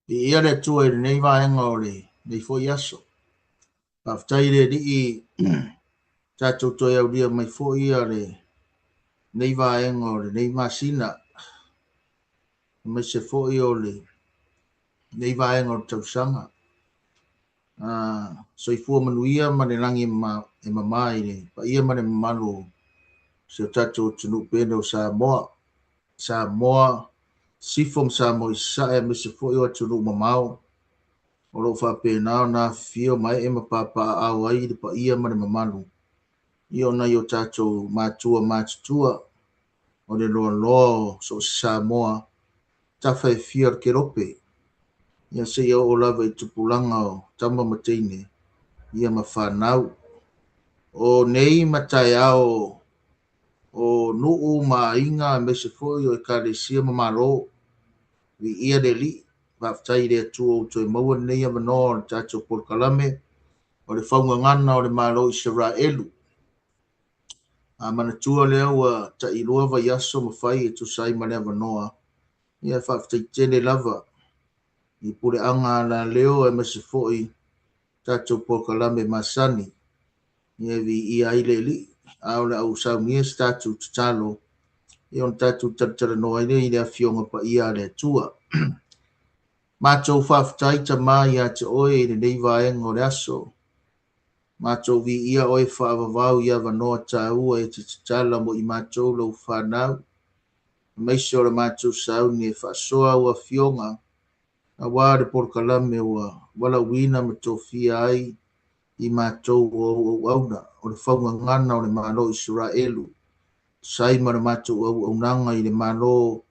Viia le Atua i lenei vaega o lenei foi aso. Faafetai i le Alii tatou toe aulia mai foi lenei vaega o lenei masina, aemaise foi o lenei vaega o le tausaga. Soifua manuia ma le lagi e mama i le paia ma le mamalu o si o tatou atunuu pele o Samoa. Samoa, Sisifo ma Samoa i Sasae aemaise foi o atunuu mamao o lo o faapena ona afifio ma ee ma papaaao ai le paia ma le mamalu o nai o tatou matua matutua o le loaloa o so o se Samoa tafa e fia o le kelope, ia seia oo lava i tupulaga o tama ma teine ia ma fanau. O nei ma taeao o nuu ma aiga aemaise foi o ekalesia ma Malo, viia le Alii, faafetai i le Atua ua toe maua lenei avanoa o le tatou polokalame o le faugagana o le Malo o Isaraelu. A manatua lea ua tailua vaiaso ma fai e tusa ai ma le avanoa, ia faafetai tele lava i puleaga alaleo aemaise foi tatou polokalame masani ia e viia ai le Alii. A o le a ou saunia se tatou tatalo ia ona tatou talatalanoa ai lea i le Afioga Paia a le Atua. Matou faafetai Tama ia te Oe i lenei vaega o le aso. Matou viia Oe faavavau i avanoa taua e te tatala mo i matou lau fanau, aemaise o le matou sauni e faasoa au afioga aua le polokalame ua valaauina ma tofia ai i matou o au auauna, o le faugagana o le Malo o Isaraelu, tusa ai ma le matou auaunaga i le Malo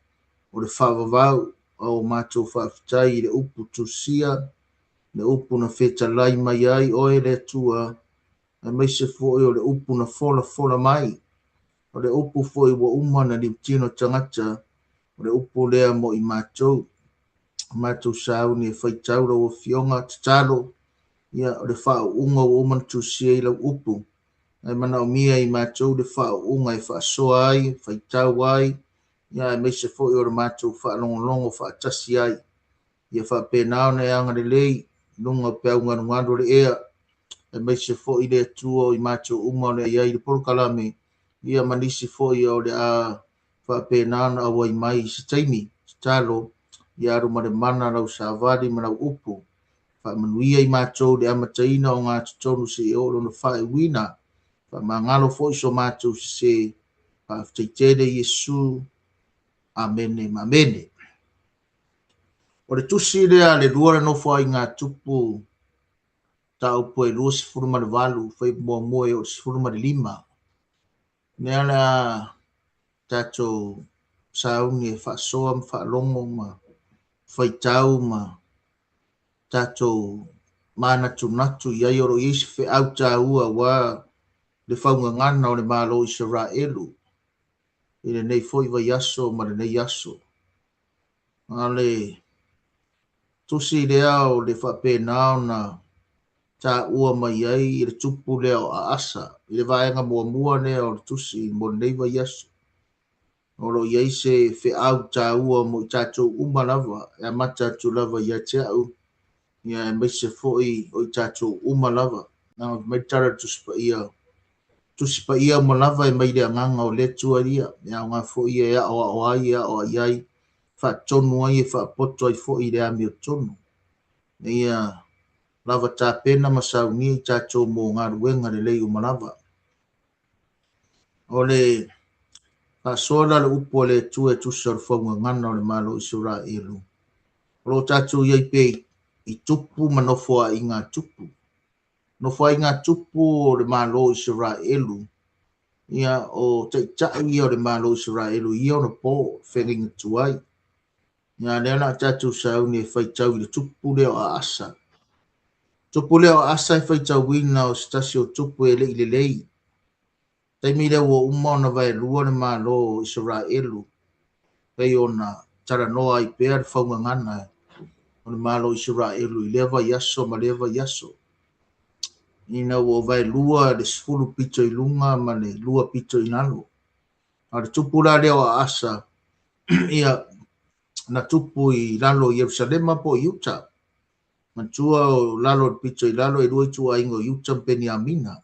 o le faavavau. A o matou faafetai i le upu tusia, le upu na fetalai mai ai oe le Atua, aemaise foi o le upu na folafola mai, o le upu foi ua uma ona liutino tagata, o le upu lea mo i matou. Matou sauni e faitau lau Afioga, tatalo, ia o le faauuga ua uma ona tusia i lau upu, ae manaomia e i matou le faauuga e faasoa ai, faitau ai, ia aemaise foi o le matou faalogologo faatasi ai. Ia faapena ona e agalelei i luga o peau galugalu o le ea, aemaise foi le Atua o i matou uma o le a i ai i le polokalame, ia ma nisi foi o le a faapena ona auai mai i se taimi. Tatalo, ia alu ma le mana lau savali ma lau upu. Faamanuia i matou i le amataina o gatotonu seia oo i lona faaiuina. Faamagalo foi so matou sese. Faafetai tele Iesu. Amene ma amene. O le tusi lea a le lua le Nofoaiga a Tupu, mataupu e 28, fuaiupu muamua e oo i le 15. Lea o le a tatou sauni e faasoa ma faalogo ma faitau ma tatou manatunatu i ai. O lo o i ai se feau taua aua le faugagana o le Malo o Isaraelu i lenei foi vaiaso ma lenei aso. A o le tusi lea o le faapena ona taua mai ai le tupu lea o Aasa i le vaega muamua lea o le tusi mo lenei vaiaso. O lo o i ai se feau taua mo i tatou uma lava, e amata atu lava ia te au, ia aemaise foi o i tatou uma lava. Leaga fai mai le tala a le Tusi Paia, Tusi Paia uma lava e mai le Agaga o le Atua ia, e aoga foi e aoao ai, e aoai ai, faatonu ai, e faapoto ai foi i le amiotonu, ina ia lava tapena ma saunia i tatou mo galuega lelei uma lava. O le faasoa la o le upu a le Atua e tusa o le faugagana o le Malo o Isaraelu, o lo o tatou i ai pea i tupu ma nofoaiga a tupu. Nofoaiga a tupu o le Malo o Isaraelu, ia o taitai ia o le Malo o Isaraelu i ia ona po, feagaiga tuai. Ia lea o le a tatou sauni e faitau i le tupu lea o Aasa. Tupu lea o Aasa e faitauina o se tasi o tupu e le i lelei. Taimi lea ua uma ona vaelua le Malo o Isaraelu, pei ona talanoa ai pea le faugagana o le Malo o Isaraelu i lea vaiaso ma lea vaiaso. Ina ua vaelua le 10 pito i luga ma le 2 pito i lalo. A o le tupu la lea o Aasa, ia, na tupu i lalo i Ierusalema po o Iuta. Manatua o lalo o le pito i lalo e lua ituaiga o Iuta ma Peniamina,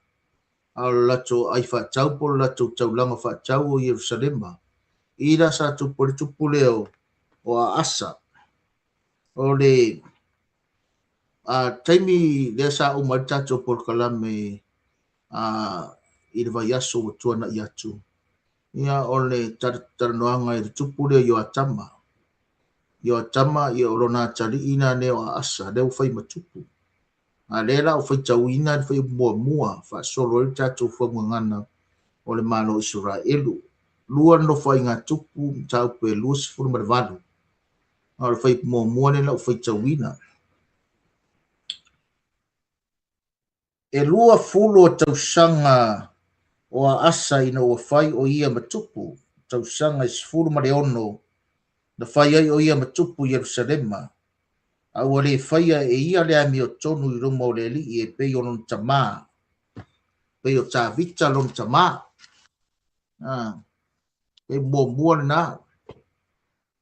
a o le latou aai faatau po o le latou taulaga faatau o Ierusalema. I la sa tupu ai le tupu lea o Aasa. O le taimi lea sa uma ai le tatou polokalame i le vaiaso ua tuanai atu, ia o le talanoaga i le tupu lea o Ioatama. Ioatama, ia o lona atalii lena lea o Aasa, lea ua fai ma tupu. A lea la ua faitauina le fuaiupu muamua faasolo ai le tatou faugagana o le Malo o Isaraelu. Lua le Nofoaiga a Tupu, mataupu e 28. A o le fuaiupu muamua lea la ua faitauina. E 20 o tausaga o Aasa ina ua fai o ia ma tupu, tausaga e 16 na fai ai o ia ma tupu i Ierusalema, a ua le faia e ia le amiotonu i luma o le Alii e pei o lona tamā, pei o Tavita lona tamā. E muamua lena.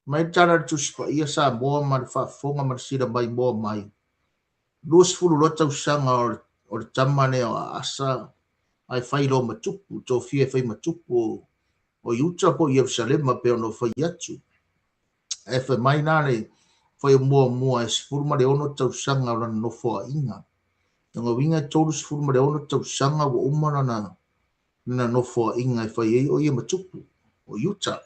Mai le tala a le Tusi Paia Samoa ma le faafofoga ma le sila maimoa mai. 22 tausaga o le tama lea o Aasa ae fai loa ma tupu, tofia e fai ma tupu o Iuta po o Ierusalema pei ona ou fai atu. Ae fai mai la le fai muamua e 16 tausaga o lana nofoaiga. Lona uiga e 36 tausaga ua uma lana nofoaiga e fai ai o ia ma tupu o Iuta.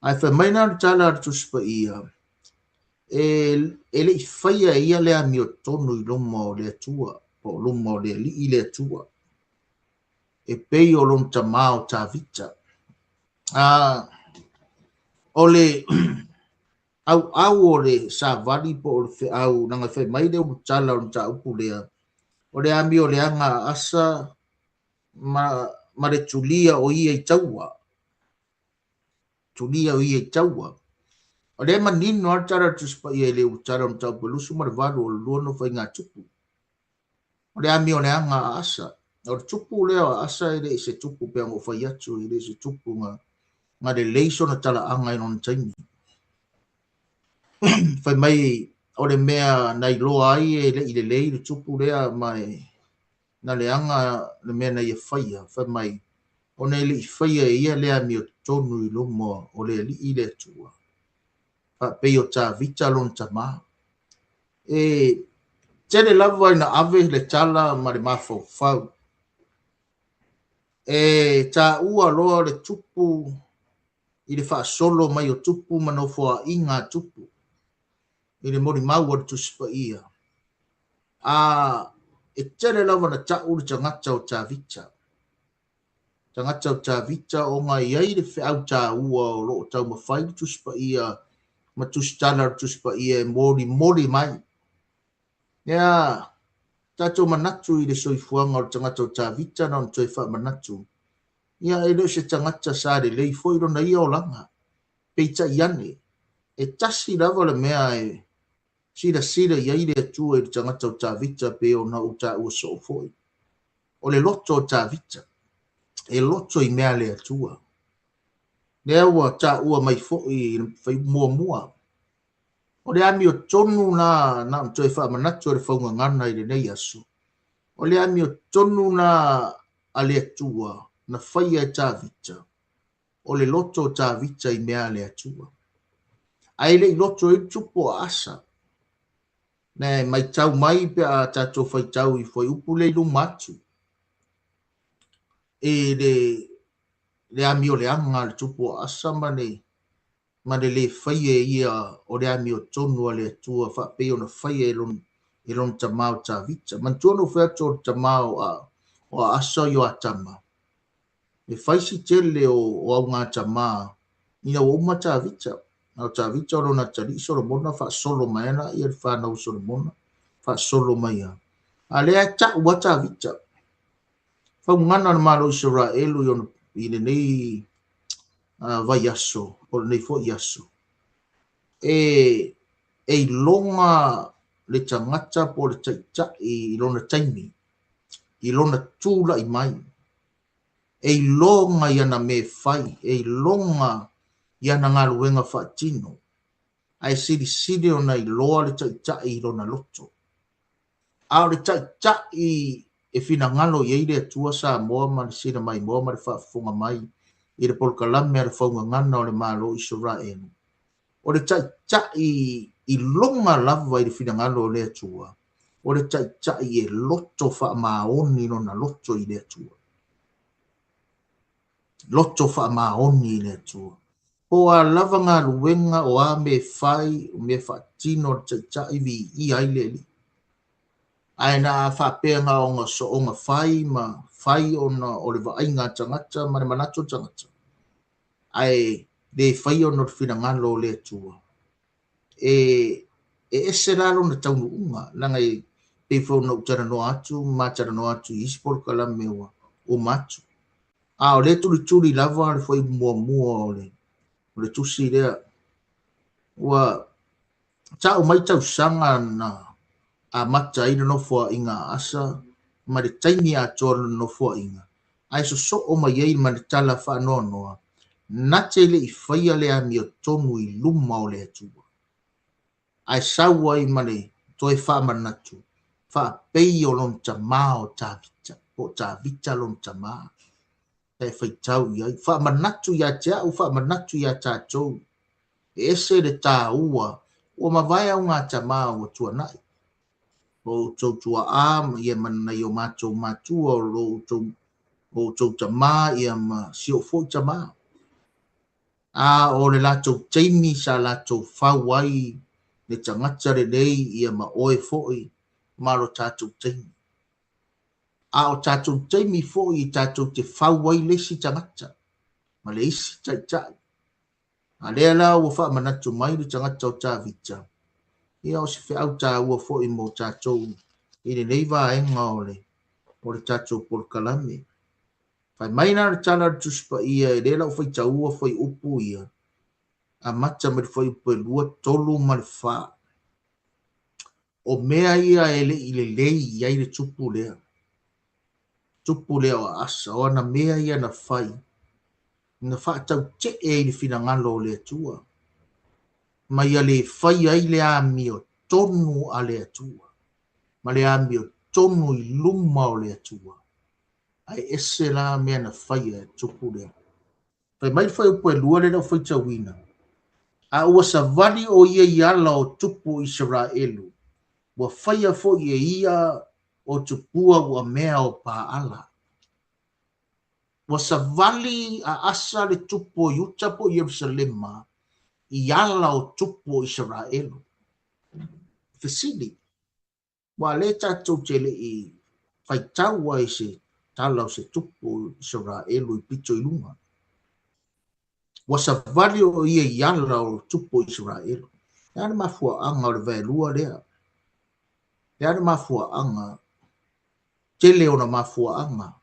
Ae fai mai la le tala a le Tusi Paia, e le i faia e ia le amiotonu i luma o le Atua, po o luma o le Alii le Atua, e pei o lona tamā o Tavita. O le auau o le savali po o le feau, leaga fai mai le ulutala o le mataupu lea, o le amioleaga a Asa ma le tulia o ia i taua. Tulia o ia i taua. O lea e manino lava le tala a le Tusi Paia i le ulutala o le mataupu 28 o le lua Nofoaiga a Tupu. O le amioleaga a Asa. O le tupu lea o Asa e le i se tupu pei ona ou fai atu, e le i se tupu na lelei sona talaaga i lona taimi. Fai mai o le mea na iloa ai e le i lelei le tupu lea ma e na leaga le mea na ia faia, fai mai ona e le i faia e ia le amiotonu i luma o le Alii le Atua, faapei o Tavita lona tamā. E tele lava ina ave le tala ma le mafaufau e taua loa le tupu i le faasolo mai o tupu ma nofoaiga a tupu i le molimau a le Tusi Paia. E tele lava na tau le tagata o Tavita. Tagata o Tavita ona e i ai le feau taua o lo o taumafai le Tusi Paia ma tusitala o le Tusi Paia e molimoli mai. Ia, tatou manatu i le soifuaga o le tagata o Tavita na ona toe faamanatu. Ia, e le o se tagata sa lelei foi lona ia olaga. Peitai ane, e tasi lava le mea e silasila i ai le Atua i le tagata o Tavita pei ona ou taua soo foi. O le loto o Tavita, e loto i mea a le Atua. Lea ua taua mai foi i le fuaiupu muamua. O le amiotonu la na ona toe faamanatu e le faugagana i lenei aso. O le amiotonu la a le Atua na faia e Tavita, o le loto o Tavita i mea a le Atua. Ae le i loto ai le tupu o Asa. Na e matau mai pe a tatou faitau i fuaiupu lea i luma atu. E le amioleaga a le tupu o Asa ma le le faia e ia o le amiotonu a le Atua faapei ona faia e lona tamā o Tavita. Manatua na ou fai atu o le tamā o Asa o Ioatama, e fai si tele o augatamā ina ua uma Tavita. A o Tavita o lona atalii Solomona faasolo mai ana ia le fanau o Solomona, faasolo mai lava. A lea e tau a Tavita. Faugana le Malo o Isaraelu i lenei vaiaso, o lenei foi aso. E iloga le tagata po o le taitai i lona taimi, i lona tulai mai. E iloga i ana mea e fai, e iloga i ana galuega faatino. Ae silisili ona iloa le taitai i lona loto. A o le taitai e finagalo i ai le Atua Samoa ma le sina maimoa ma le faafofoga mai i le polokalame a le faugagana o le Malo o Isaraelu, o le taitai iloga lava i le finagalo o le Atua, o le taitai e loto faamaoni lona loto i le Atua. Loto faamaoni i le Atua. Po o a lava galuega, o a mea e fai, o mea faatino a le Taitai, viia ai le Alii. Ae na a faapea na ona soona fai ma fai ona o le vaaiga a tagata ma le manatu o tagata, ae le faia ona o le finagalo o le Atua, e ese la lona taunuuga, leaga e pei foi ona ou talanoa atu ma talanoa atu i isi polokalame ua uma atu. A o lea e tulituli lava le fuaiupu muamua o le tusi lea. Ua tau mai tausaga na amata ai le nofoaiga a Asa ma le taimi atoa o lona nofoaiga, ae sosoo mai ai ma le tala faanoanoa, na te le i faia le amiotonu i luma o le Atua. Ae sau ai ma le toe faamanatu, faapei o lona tama o Tavita, po o Tavita lona tama. E faitau i ai, faamanatu ia te au, faamanatu ia tatou, e ese le taua, ua mavae augatama ua tuanai. O outou tuaa ia ma nai o matou matua, o lo outou tama ia ma si ou foi tama. A o le latou taimi sa latou fau ai le tagata lelei ia ma oe foi ma lo tatou taimi. A o tatou taimi foi tatou te fau ai le isi tagata ma le isi taitai. A lea la ua faamanatu mai le tagata o Tavita, ia o se feau taua foi mo tatou i lenei vaega o le tatou polokalame. Fai mai la le tala a le Tusi Paia, e le lau faitaua fuaiupu ia, amata mai le fuaiupu e 2, 3 ma le 4. O mea ia e le i lelei i ai le tupu lea. Tupu lea o Asa, o ana mea ia na fai, na faatautee i le finagalo o le Atua, ma ia le fai ai le amiotonu a le Atua, ma le amiotonu i luma o le Atua. Ae ese la mea na faia e tupu lea. Fai mai le fuaiupu e 2 lea ua faitauina, a ua savali o ia i ala o tupu o Isaraelu, ua faia foi e ia o tupua ua mea o Paala. Ua savali a Asa le tupu o Iuta po o Ierusalema i ala o tupu o Isaraelu. Fesili, ua le tatou te le i faitau ai se tala o se tupu o Isaraelu i pito i luga. Ua savali o ia i ala o tupu o Isaraelu. Le a le mafuaaga o le vaelua lea? Le a le mafuaaga? Tele ona mafuaaga.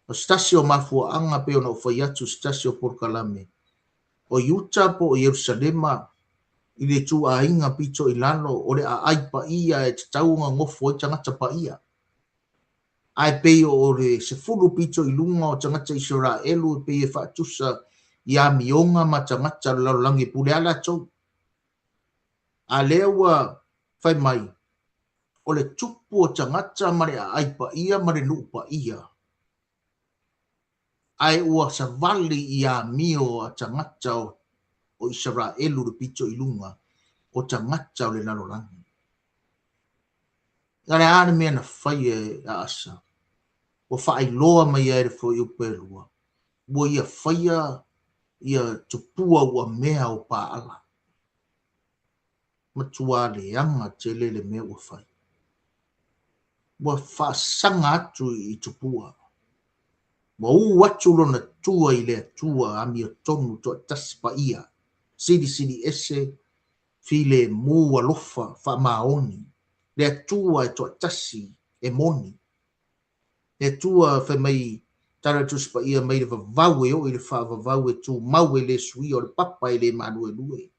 O se tasi o mafuaaga pei ona ou fai atu se tasi o polokalame, o Iuta po o Ierusalema i le ituaiga pito i lalo o le aai paia e tatau ona nofo ai tagata paia. Ae pei o le 10 pito i luga o tagata Isaraelu e pei e faatusa i amioga ma tagata o le lalolagi e pule a latou. A lea ua fai mai, o le tupu o tagata ma le aai paia ma le nuu paia, ae ua savali i amio a tagata o Isaraelu le pito i luga o tagata o le lalolagi. A le a le mea na fai e Asa? Ua faailoa mai ai le fuaiupu e 2, ua ia faia ia tupua ua mea o Paala. Matua leaga tele le mea ua fai. Ua faasaga atu i tupua. Ua u atu lona tua i le Atua amiotonu toatasi paia, silisili ese, filemu alofa faamaoni, le Atua e toatasi e moni. Le Atua fai mai tala le Tusi Paia mai le vavau e oo i le faavavau e tumau e le suia, o le papa e le maluelue.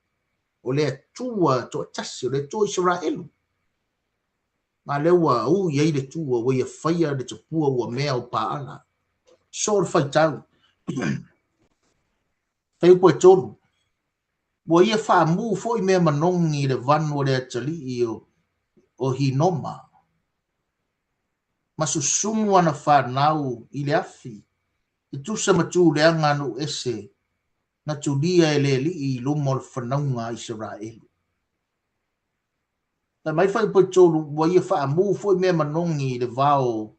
O le Atua toatasi, o le Atua o Isaraelu. Ma lea ua u i ai le tua, ua ia faia le tupua ua mea o Paala. So le faitau. Fuaiupu e 3. Ua ia faamu foi mea manogi i le vanu o le atalii o Hinoma, ma susunu ana fanau i le afi, e tusa ma tu leaga a nuu ese na tulia e le Alii i luma o le fanauga a Isaraelu. Fai mai le fuaiupu 3, ua ia faamu foi mea manogi i le vao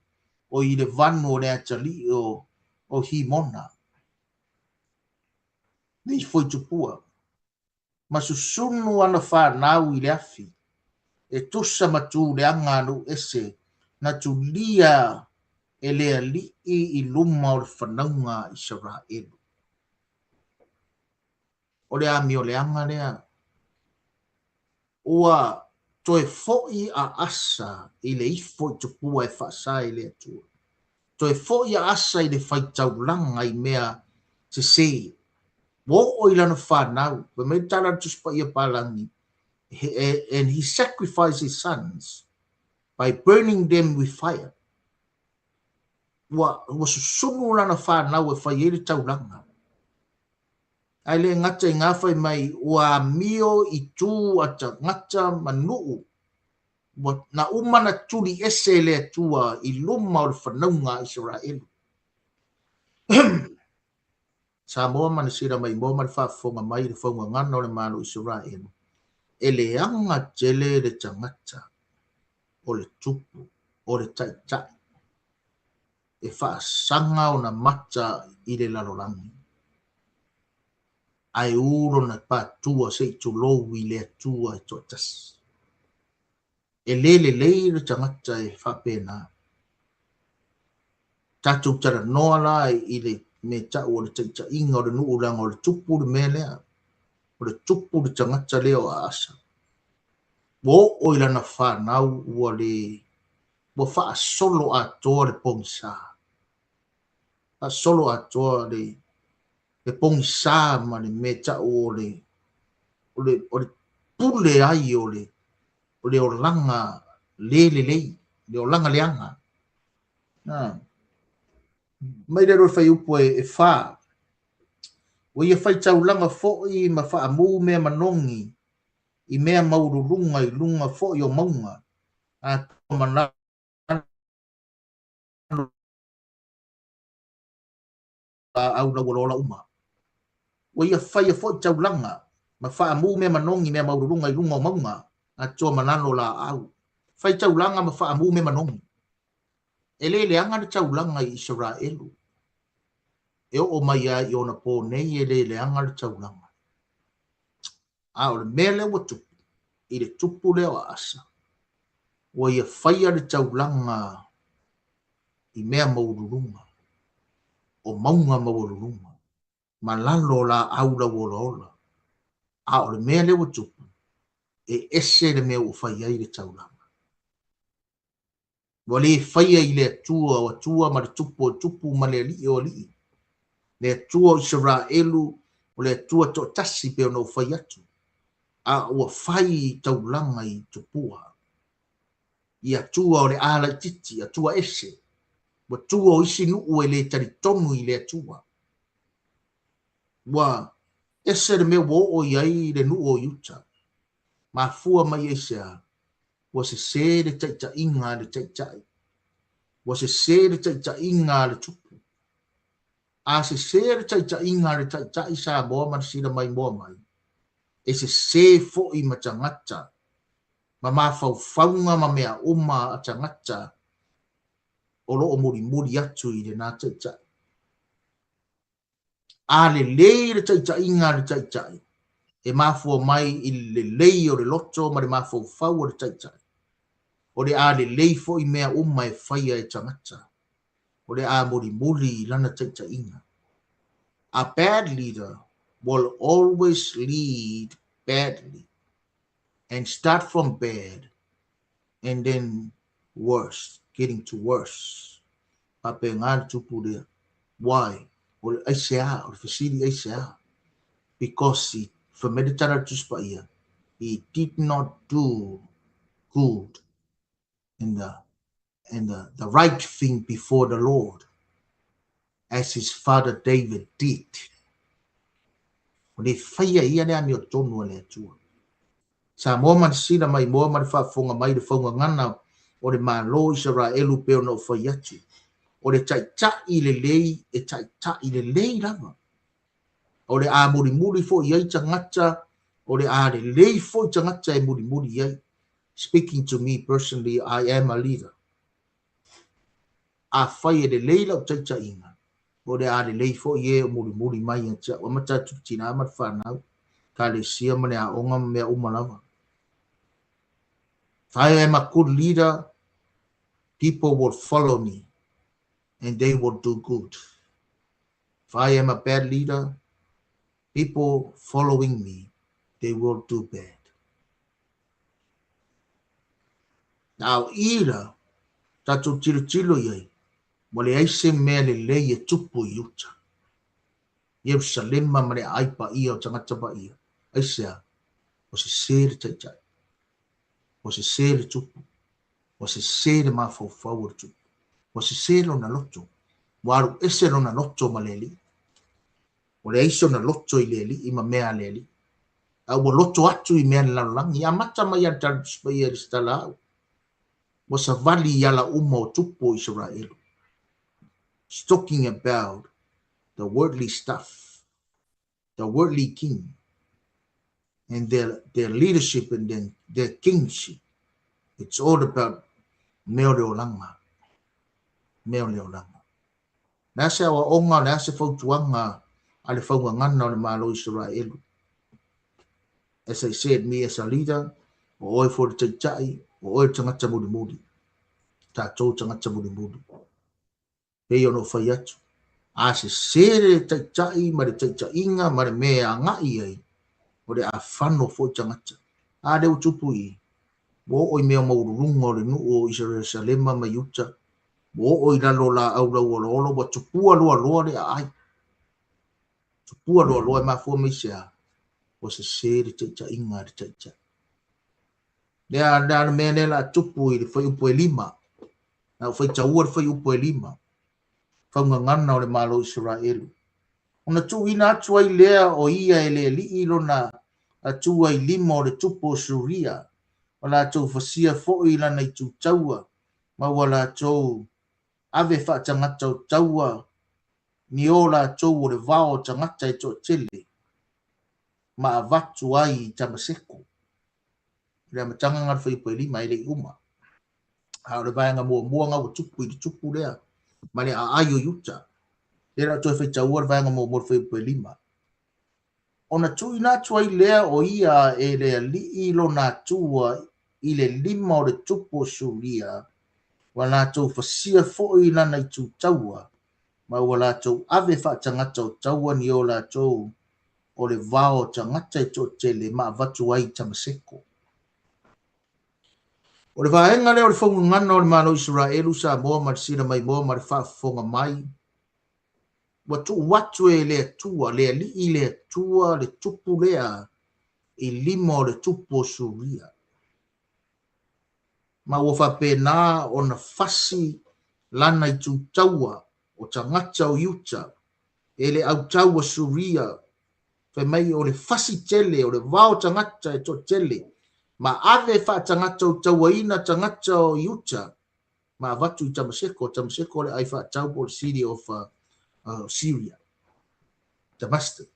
o i le vanu o le atalii o Himona, le ifo i tupua, ma susunu ana fanau i le afi, e tusa ma tu leaga a nuu ese na tulia e le Alii i luma o le fanauga a Isaraelu. O le amio leaga lea. Ua toe foi a Asa i le ifo i tupua e faasa e le Atua. Toe foi a Asa i le faitaulaga i mea sese. Ua oo i lana fanau. Fai mai le tala a le Tusi Paia Papalagi, and he sacrificed his sons by burning them with fire. Ua susunu lana fanau e fai ai le taulaga. Ae le gata i gā fai mai, ua amio i tu a tagata ma nuu, ua na uma na tuli ese e le Atua i luma o le fanauga a Isaraelu. Samoa ma le sila maimoa ma le faafofoga mai i le faugagana o le Malo o Isaraelu, e leaga tele le tagata o le tupu, o le taitai, e faasaga ona mata i le lalolagi, ae u lona patua se i tulou i le Atua e toatasi. E le lelei le tagata e faapena. Tatou talanoa la i le mea tau o le taitaiga o le nuu leaga o le tupu le mea lea. O le tupu le tagata lea o Asa. Ua oo i lana fanau ua le ua faasolo atoa le pogisa. Faasolo atoa le pogisa ma le mea tau o le pule ai o le olaga le lelei, le olaga leaga. Mai le fuaiupu e 4. Ua ia faitaulaga foi ma faamu mea manogi i mea maualuluga i luga foi o mauga, atoa ma lalo laau lauolola uma. Ua ia faia foi taulaga ma faamu mea manogi mea maualuluga i luga o mauga, atoa ma lalo laau. Fai taulaga ma faamu mea manogi. E le leaga le taulaga i Isaraelu. E oo mai ai i ona po nei e le leaga le taulaga. A o le mea lea ua tupu, i le tupu lea o Asa, ua ia faia le taulaga i mea maualuluga, o mauga maualuluga, ma lalo laau lauolaola. A o le mea lea ua tupu, e ese le mea ua fai ai le taulaga. Ua le faia i le Atua o Atua ma le tupu o tupu ma le alii o alii. Le Atua o Isaraelu, o le Atua toatasi pe ona ua fai atu. A ua fai taulaga i tupua. I Atua o le alaititi, Atua ese. Ua tua o isi nuu e le talitonu i le Atua. Ua ese le mea ua oo i ai le nuu o Iuta. Mafua mai ai sea, ua sese le taitaiga a le taitai. Ua sese le taitaiga a le tupu. A sese le taitaiga a le taitai Samoa ma le sila maimoa mai, e sese foi ma tagata, ma mafaufauga ma mea uma a tagata o loo mulimuli atu i lena taitai. A lelei le taitaiga a le taitai, e mafua mai i le lelei o le loto ma le mafaufau o le taitai. O le a lelei foi mea uma e faia e tagata. O le a mulimuli i lana taitaiga. A bad leader will always lead badly and start from bad and then worse, getting to worse. Faapena le tupu lea. Why? O le aisea, o le fesili aisea. Because he, fai mai le tala a le Tusi Paia, he did not do good in the right thing before the Lord, as his father David did. Ua le faia e ia le amiotonu a le Atua. Samoa ma le sila maimoa ma le faafofoga mai i le faugagana o le Malo o Isaraelu pei ona ou fai atu, o le taitai lelei e taitai lelei lava. O le a mulimuli foi i ai tagata, o le a lelei foi tagata e mulimuli i ai. Speaking to me personally, I am a leader. Afai e lelei lau taitaiga, o le a lelei foi e o mulimuli mai ia te au, amata atu i le tina ma le fanau, ekalesia ma le aoga ma mea uma lava. If I am a good leader, people will follow me and they will do good. If I am a bad leader, people following me, they will do bad. A o i la, tatou tilotilo i ai, ua leai se mea lelei e tupu i uta. Ierusalema ma le aai paia o tagata paia. Aisea? Ua sese le taitai. Ua sese le tupu. Ua sese le mafaufau o le tupu. Ua sese lona loto. Ua alu ese lona loto ma le Alii. Ua leai sona loto i le Alii ma mea a le Alii. A ua loto atu i mea a le lalolagi. Amata mai lava i le Tala Tusi Paia i lesitala au. Ua savali i ala uma o tupu o Isaraelu. It's talking about the worldly stuff, the worldly king, and their, their leadership and then their kingship. It's all about mea o le olaga. Mea o le olaga. Le a se aoaoga, le a se fautuaga a le faugagana o le Malo o Isaraelu. As I said, me as a leader, o oe foi le taitai, o oe le tagata mulimuli. Tatou tagata mulimuli. Pei ona ou fai atu, a sese le taitai ma le taitaiga ma le mea e agai i ai, o le a fano foi tagata. A lea ua tupu i i, ua oo i mea maualuluga o le nuu o Ierusalema ma Iuta, ua oo i lalo o laau lauolaola, ua tupua loaloa le aai. Tupua loaloa e mafua mai i se a? Ua sese le taitaiga a le taitai. Lea a le mea lea la tupu i le fuaiupu e 5. Na ou faitaua le fuaiupu e 5. Faugagana o le Malo o Isaraelu. Ona tuuina atu ai lea o ia e le Alii lona Atua i lima o le tupu o Suria, ua latou fasia foi lana itu taua, ma ua latou ave faatagata o taua ni o latou o le vao o tagata e toatele, ma avatu ai i Tamaseko. I le amataga lena o le fuaiupu e 5, e le i uma. A o le vaega muamua lena ua tupu i le tupu lea ma le aai o Iuta. Lea la toe faitaua le vaega muamua o le fuaiupu e 5. Ona tuuina atu ai lea o ia e le Alii lona Atua i le lima o le tupu o Suria, ua latou fasia foi lana itu taua, ma ua latou ave faatagata o taua ni o latou o le vao o tagata e toatele ma avatu ai i Tamaseko. O le vaega lea o le faugagana o le Malo o Isaraelu, Samoa ma le sila maimoa ma le faafofoga mai, ua tuu atu e le Atua, le Alii le Atua, le tupu lea i lima o le tupu o Suria. Ma ua faapena ona fasi lana itu taua o tagata o Iuta e le autau a Suria, fai mai o le fasi tele, o le vao tagata e toatele, ma ave faatagata o tauaina tagata o Iuta, ma avatu i Tamaseko. Tamaseko o le ai faatau po o le city of Syria, Damascus.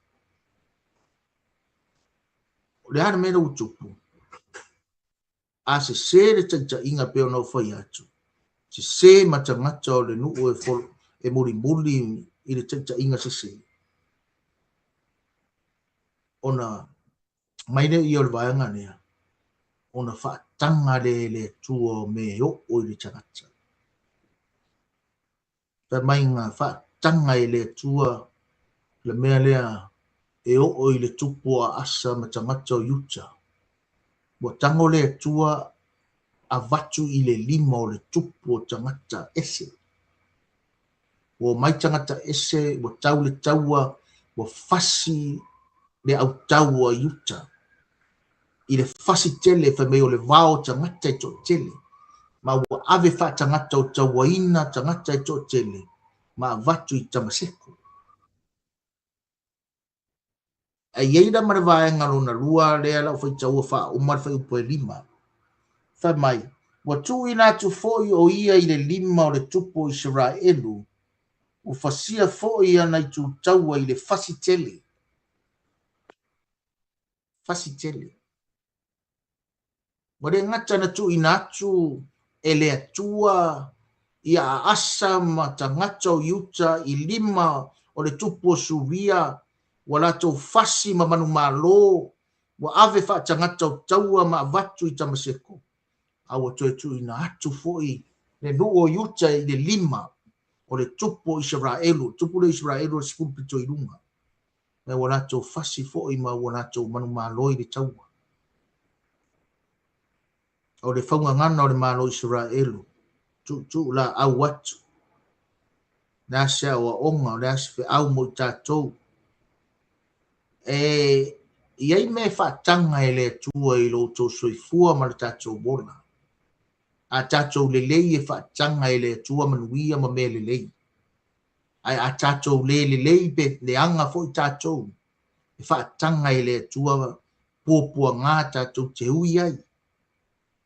O le a le mea lea ua tupu? A sese le taitaiga pei ona ou fai atu, sese ma tagata o le nuu e, e mulimuli i le taitaiga sese. Ona mai lea ia o le vaega lea, ona faataga lea e le Atua o mea e oo i le tagata. Fai mai na faataga e le Atua le mea lea e oo i le tupu o Asa ma tagata o Iuta. Ua tago le Atua avatu i le lima o le tupu o tagata ese. Ua omai tagata ese, ua tau le taua, ua fasi le autau a Iuta i le fasi tele, fai mai o le vao o tagata e toatele, ma ua ave faatagata o tauaina tagata e toatele ma avatu i Tamaseko. Ae i ai la ma le vaega lona lua lea la ua faitaua faauma le fuaiupu e 5. Fai mai, ua tuuina atu foi o ia i le lima o le tupu o Isaraelu, ua fasia foi ana itutaua i le fasi tele. Fasi tele. Ua le gata na tuuina atu e le Atua ia Aasa ma tagata o Iuta i lima o le tupu o Suria, ua latou fasi ma manumalo, ua ave faatagata o taua ma avatu i Tamaseko, a ua toe tuuina atu foi le nuu o Iuta i le lima o le tupu o Isaraelu, le tupu lea o Isaraelu o le 10 pito i luga, ma ua latou fasi foi ma ua latou manumalo i le taua. O le faugagana o le Malo o Isaraelu, tuutuu laau atu, le a se aoaoga, o le a se feau mo i tatou. E i ai mea e faataga e le Atua i lo outou soifua ma le tatou ola. A tatou lelei e faataga e le Atua manuia ma mea lelei. Ae a tatou le lelei pe leaga foi tatou, e faataga e le Atua puapuaga tatou te ui ai,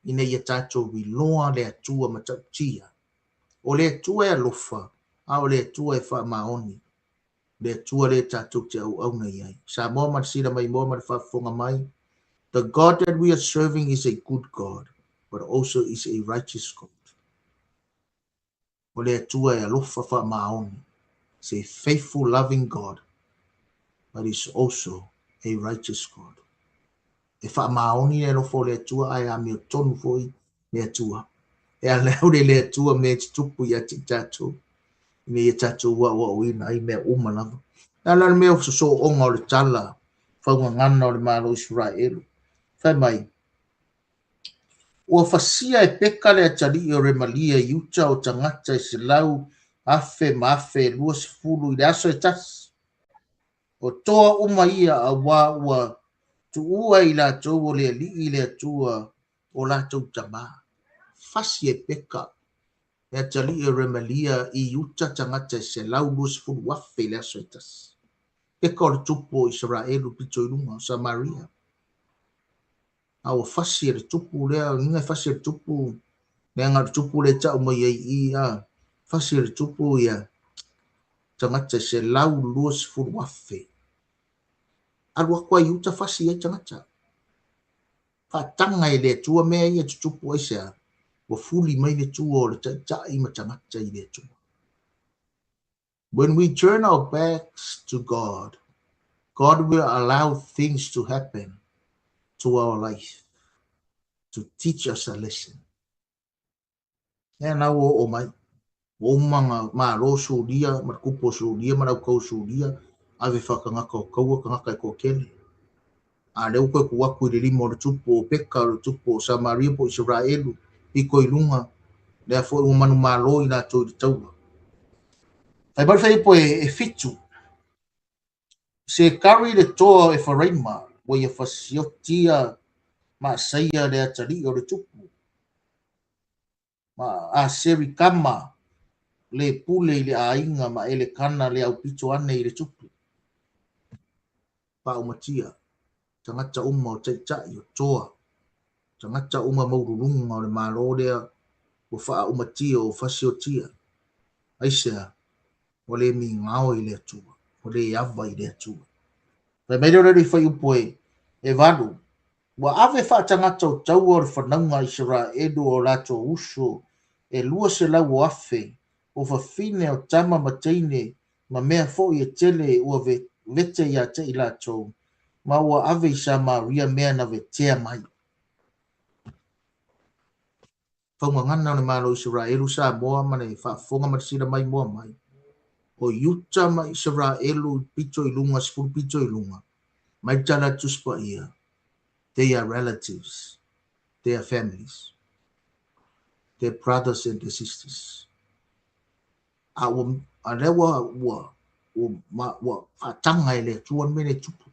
ina ia tatou iloa le Atua matautia. O le Atua e alofa, a o le Atua e faamaoni. Le Atua lea tatou te auauna i ai. Samoa ma le sila maimoa ma le faafofoga mai, the God that we are serving is a good God, but also is a righteous God. O le Atua e alofa faamaoni. Is a faithful, loving God, but is also a righteous God. E faamaoni le alofa o le Atua ae amiotonu foi le Atua. E ala i le Atua mea e tutupu ia te i tatou, ina ia tatou aoaoina ai mea uma lava. E ala le mea o sosooga o le tala faugagana o le Malo o Isaraelu. Fai mai, ua fasia e Peka le atalii o Remalia i Iuta o tagata e 100,000 ma 1,020 i le aso e tasi. O toa uma ia auā ua tuua i latou o le Alii le Atua o latou tamā. Fasi e Peka le atalii o Remalia i Iuta tagata e 120,000 i le aso e tasi. Peka o le tupu o Isaraelu pito i luga o Samaria. A ua fasi e le tupu lea, uiga e fasi e le tupu, leaga o le tupu lea e tau mai ai i i, a, fasi e le tupu ia tagata e 120,000. Alu atu a Iuta fasi ai tagata. Faataga e le Atua mea ia tutupu ai sea, ua fuli mai le tua o le taitai ma tagata i le Atua. When we turn our backs to God, God will allow things to happen to our life to teach us a lesson. Ea na ua oo mai, ua uma na malo Suria ma le tupu o Suria ma le aukau o Suria, ave faatagata o taua tagata e toatele. A lea ua toe tuu atu i le lima o le tupu o Peka, o le tupu o Samaria po o Isaraelu, pito i luga, lea foi ua manumalo i latou i le taua. Fai mai le fuaiupu e 7, Sekari le toa o Efaraima, ua ia fasiotia Maaseia le atalii o le tupu, ma Aserikama le pule i le aiga ma Elekana le aupito ane i le tupu. Faaumatia, tagata uma o taitai o toa, tagata uma maululuga o le Malo lea ua faaumatia o fasiotia. Aisea, ua le migao i le Atua, ua le ava i le Atua. Fai mai lea o le fuaiupu e 8, ua ave faatagata o taua o le fanauga a Isaraelu o latou uso e 200,000 o fafine o tama ma teine ma mea foi e tele ua vete ia te i latou, ma ua ave i Samaria mea na vetea mai. Faugagana o le Malo o Isaraelu, Samoa ma le faafofoga ma le sila maimoa mai. O Iuta ma Isaraelu pito i luga, 10 pito i luga, mai le tala a le Tusi Paia, they are relatives, they are families, they are brothers and their sisters. A ua, a lea ua, ua, ua, ma, ua faataga e le Atua le mea lea e tupu.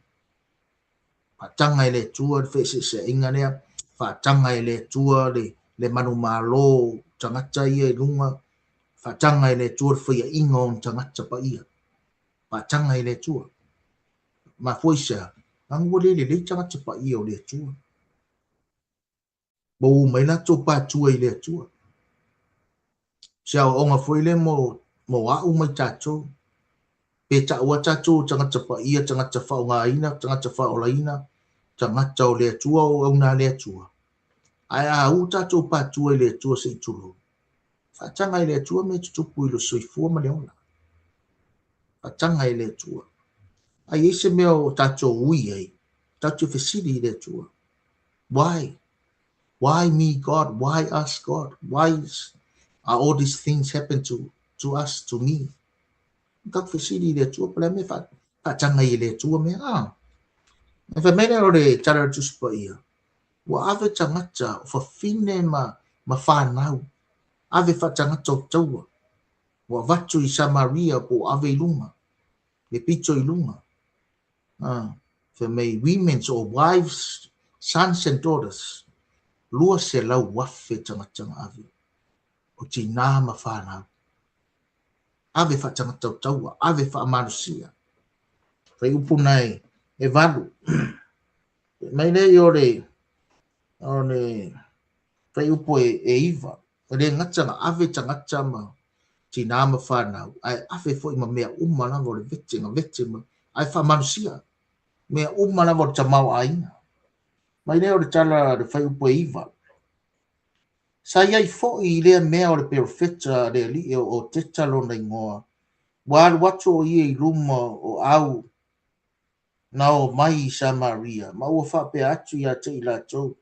Faataga e le Atua le feeseeseaiga lea, faataga e le Atua le manumalo tagata ia i luga, faataga e le Atua le faiaina o tagata paia. Faataga e le Atua. Mafua i sea, Leaga ua le lelei tagata paia o le Atua. Ua ua mai latou patua i le Atua. Se aoaoga foi lea mo, mo au ma i tatou. Pe tau a tatou tagata paia, tagata faaaogaina, tagata faaolaina, tagata o le Atua o auauna a le Atua. Ae a u tatou patua i le Atua se i tulou, faataga e le Atua mea tutupu i le soifua ma le ola. Faataga e le Atua. A i ai se mea o tatou ui ai, tatou te fesili i le Atua. Why? Why me, God? Why us, God? Why are all these things happen to us, to me? Tatou fesili i le Atua, po o le a mea faataga ai e le Atua mea. Ah. E fai mai lea o le Tala o le Tusi Paia, ua ave tagata o fafine ma fanau, ave faatagata o taua, ua avatu i Samaria po ua ave i luga, le pito i luga. Ah, fai mai women or wives, sons and daughters, 200,000 tagata na ave, o tinā ma fanau. Ave faatagata o taua, ave faamalosia. Fai upu na e valu. Mai nei o le o le fai upu e iva. E le gata na ave tagata ma tinā ma fanau, ae ave foi ma mea uma lava o le vete na vete ma, ae faamalosia. Mea uma lava o le tamaoaiga. Mai lea o le tala le fuaiupu e 9. Sa i ai foi i lea mea o le perofeta a le Alii o Oteta lona igoa, ua alu atu o ia i luma o au na o mai i Samaria, ma ua faapea atu ia te i latou,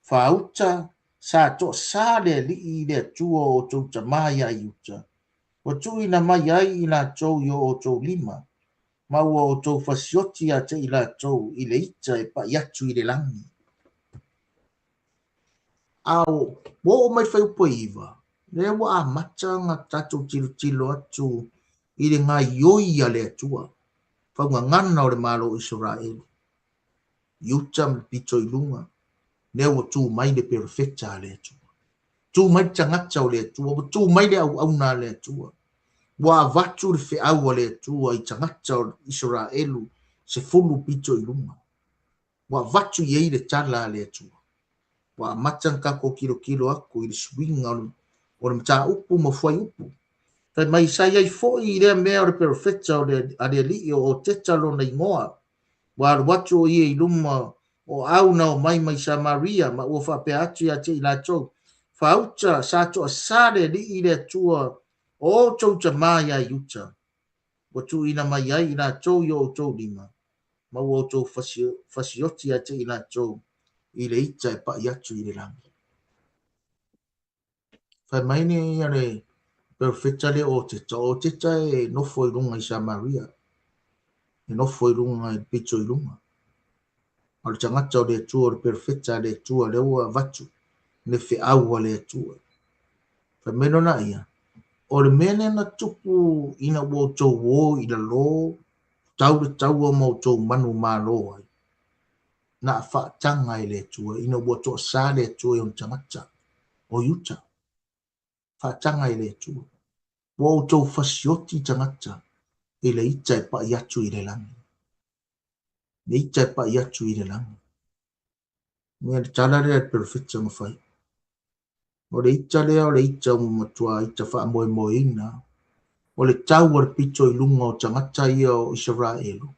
Faauta, sa toasā le Alii i le Atua o outou tama ia Iuta, ua tuuina mai ai i latou i o outou lima, ma ua outou fasioti ia te i latou i le ita e pai atu i le lagi. A ua oo mai le fuaiupu e 9, lea ua amata ona tatou tilotilo atu i le gaioi a le Atua, faugagana o le Malo o Isaraelu, i uta ma le pito i luga, lea ua tu mai le perofeta a le Atua. Tu mai le tagata o le Atua, ua tu mai le auauna a le Atua. Ua avatu le feau a le Atua i tagata o Isaraelu, 10 pito i luga. Ua avatu i ai le tala a le Atua. Ua amata ona tatou tilotilo atu i le suiga o le mataupu ma fuaiupu. Fai mai, sa i ai foi i lea mea o le perofeta o le, a le Alii o Oteta lona igoa. Ua alu atu o ia i luma o au na omai mai Samaria ma ua faapea atu ia te i latou, Faauta, sa toasā le Alii i le Atua o outou tama ia Iuta. Ua tuuina mai ai i latou i o outou lima, ma ua outou fasioti ia te i latou i le ita e pai atu i le lagi. Fai mai nei ia le perofeta lea o Oteta, o Oteta e nofo i luga i Samaria, e nofo i luga i le pito i luga. O le tagata o le Atua, o le perofeta a le Atua, lea ua avatu le feau a le Atua. Fai mai lona ia, o le mea lea na tupu ina ua outou o i lalo, tau le taua ma outou manumalo ai, na faataga e le Atua ina ua toasā le Atua i ona tagata o Iuta. Faataga e le Atua. Ua outou fasioti tagata i le ita e pai atu i le lagi. Le ita e pai atu i le lagi. Ia le tala lea le perofeta na fai. O le ita lea o le ita ua matua ita faamoemoeina. O le tau o le pito i luga o tagata ia o Isaraelu,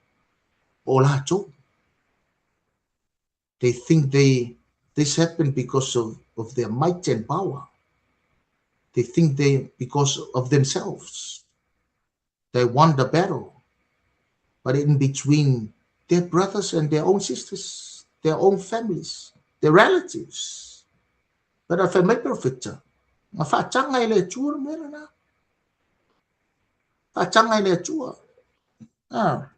o latou. They think they this happened because of their might and power. They think they because of themselves. They won the battle. But in between their brothers and their own sisters, their own families, their relatives. But a fai mai perofeta, na faataga e le Atua le mea lena. Faataga e le Atua. Ah,